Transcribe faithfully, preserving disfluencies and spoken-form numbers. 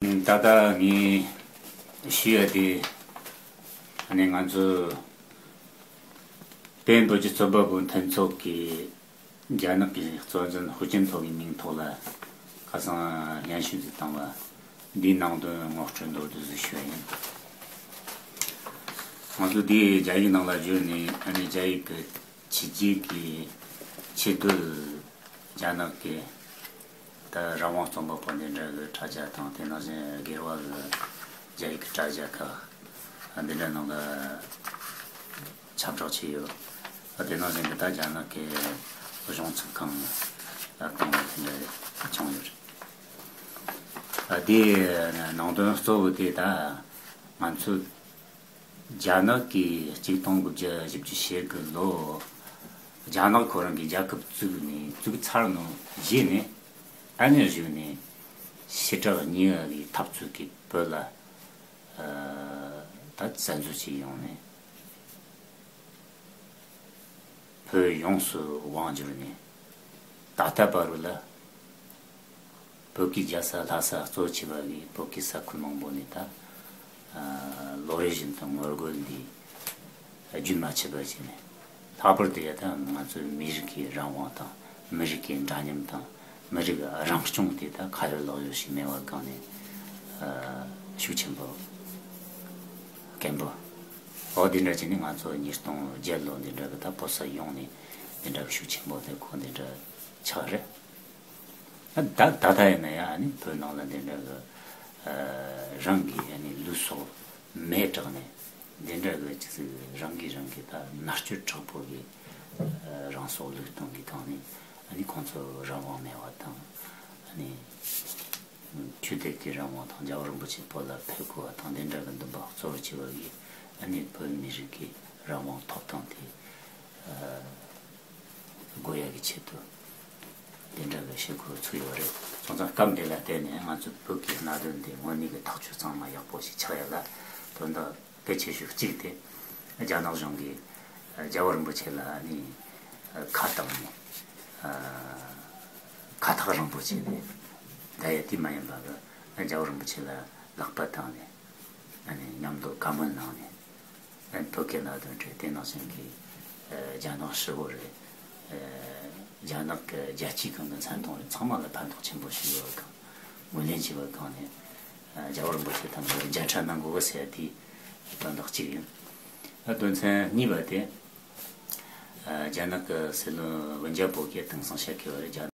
ད་ལྟ་ངས་ཞུ་ཡ་དེ། ཨ་ནི་ང་ཚོ་བོད་རིགས་རྩོམ་པ་པོ་མཐུན་ཚོགས་ཀྱིས་རྒྱ་ནག་གི་གཙོ་འཛིན་ཧུའུ་ཅིན་ཐའོ་གི་མིང་ཐོག་ལ་ཁ་སང་སྙན་ཞུ་ཞིག་བཏང་བ་འདིའི་ནང་དོན་ངོ་སྤྲོད་མདོར་བསྡུས་ཤིག་ཞུ་ཡ་ཡིན། ང་ཚོ་འདི་རྒྱ་ཡིག་ནང་ལ་བསྒྱུར་ནས། ཨ་ནི་རྒྱ་ཡིག་གི་ཕྱི་རྒྱལ་གྱི་ཆེས་མཐོའི་རྒྱ་ནག་གི་ད་རང་དབང་རྩོམ་པ་པོ་འདི་འདྲ་གི་དྲ་རྒྱ་དང་། དེ་ནང་བཞིན་སྒེར་བ་གི་རྒྱ་ཡིག་གི་དྲ་རྒྱ་ཁག་འདི་འདྲ་ནང་ལ་ཁྱབ་བསྒྲགས་བྱས་ཡོད། དེ་ནང་བཞིན་གྱི་ད་རྒྱ་ནག་གི་གཞུང་ཚབ་ཁང་ལ་བཏང་བ་དེ་འདྲ་བྱུང་ཡོད་རེད། དེའི་ནང་དོན་གཙོ་བོ་དེ་ད་ང་ཚོ་རྒྱ་ནག་གིས་གཅིག་སྟོང་དགུ་བརྒྱ་བཞི་བཅུ་ཞེ་དགུ་ལོ་རྒྱ་ནག་ཁོ་རང་གི་རྒྱལ་ཁབ་བཙུགས་ནས། བཙུགས་ཚར་ནོ་རྗེས་ནས། ཨ་ནི་གཞུག་ནས་ཕྱི་དྲག་གཉིས་པ་གི་འཐབ་རྩོད་ཀྱིས་བོད་ལ་ད་བཙན་འཛུལ་བྱས་ཡོང་ནས། བོད་ཡོངས་སུ་དབང་བསྒྱུར་ནས། ད་ལྟ་བར་དུ་ལ་བོད་ཀྱི་རྒྱལ་ས་ལྷ་ས་གཙོ་ཆེ་བ་གི་བོད་ཀྱི་ས་ཁུལ་མང་པོ་ནས་ད་ལོ་རེ་བཞིན་དུ་ངོ་རྒོལ་འདི་རྒྱུན་མ་ཆད་པར་བྱས་ནས། ལྷག་པར་དུ་ཡ་ད་ང་ཚོའི་མི་རིགས་ཀྱི་རང་དབང་དང་། མི་རིགས་ཀྱི་འདྲ་མཉམ་དང་། མི་རིགས་རང་སྐྱོང་དེ་ད་ཁ་ཡོད་ལག་ཡོད་ཞིག་མེད་པ་གང་ནས་ཤུགས་ཆེན་པོ་སྐད་འབོད། འོ་འདི་འདྲ་བྱས་ནས་ང་ཚོ་ཉིས་སྟོང་བརྒྱད་ལོ་འདི་འདྲ་གི་ད་བོད་ས་ཡོངས་ནས་འདི་འདྲ་གི་ཤུགས་ཆེན་པོ་དེ་གོ་འདི་འདྲ་ཆགས་རེད། ད་ད་ད་ཡིན་ན་ཡང་ཨ་ནི་བོད་ནང་ལ་འདི་འདྲ་གི་རང་གི་ཨ་ནི་ལུས་སྲོག་མེ་བསྲེགས་ནས་འདི་འདྲ་གི་ཅི་ཟེར། རང་གིས་རང་གི་ད་མནར་གཅོད་དྲག་པོ་གི་རང་སྲོག་བློས་གཏོང་གི་སྟེང་ནས། ཨ་ནི་ཁོང་ཚོ་རང་དབང་མེད་པ་དང་། ཨ་ནི་ཆོས་དད་ཀྱི་རང་དབང་དང་། རྒྱལ་བ་རིན་པོ་ཆེ་བོད་ལ་ཕེབས་དགོས་པ་དང་། འདི་འདྲ་གི་འདུན་པ་གཙོ་བོ་བྱས་པ་གིས་ཨ་ནི་བོད་མི་རིགས་ཀྱི་རང་དབང་ཐོབ་ཐང་དེ་དགོས་ཡ་གི་ཆེད་དུ་འདི་འདྲ་གི་བྱེད་སྒོ་ཚུགས་ཡོད་རེད། སོང་ཙང་སྐབས་འདི་ལ་བརྟེན་ནས་ང་ཚོ་བོད་ཀྱི་གནད་དོན་འདི་དངོས་གནས་ཀྱི་ཐག་གཅོད་གཙང་མ་ཡག་པོ་ཞིག་ཆགས་ཡ་ལ་དོན་དག་གལ་ཆེ་ཤོས་གཅིག་དེ་རྒྱ་ནག་གཞུང་གིས་རྒྱལ་བ་རིན་པོ་ཆེ་ལ་ནི་ཁ་བཏང་ནས། ཁ་ཐག་རིང་པོ་བྱས་ནས་བསྡད་ཡ་དེ་མ་ཡིན་པ་གི། རྒྱལ་བ་རིན་པོ་ཆེ་ལ་ལག་པ་བཏང་ནས། ཨ་ནི་མཉམ་དུ་བཀའ་མོལ་གནང་ནས། ཨ་ནི་བོད་ཀྱི་གནད་དོན་རེད། དེ་ནང་བཞིན་གྱི་ཨ་རྒྱ་ནག་ཧྲིལ་པོ་རེད། ཨ་རྒྱ་ནག་གི་རྒྱལ་སྤྱིའི་སྒང་གི་མཚན་མཐོང་རེད། ཚང་མ་ལ་ཕན་ཐོགས་ཆེན་པོ་ཞིག་ཡོད་པའི་སྒང་། ངོས་ལེན་བྱས་པའི་སྒང་ནས། ཨ་རྒྱལ་བ་རིན་པོ་ཆེ་དང་མཇལ་འཕྲད་གནང་དགོས་ཟེར་ཡ་དེ་དོན་དག་གཅིག་ཡིན། ཨ་དོན་ཚན་གཉིས་པ་དེ། ཨ་རྒྱ་ནག་གི་སྲིད་བློན་ཝུན་ཅཱ་པོ་གིས་དེང་སང་བཤད་ཀྱི་ཡོད་རེད། རྒྱ་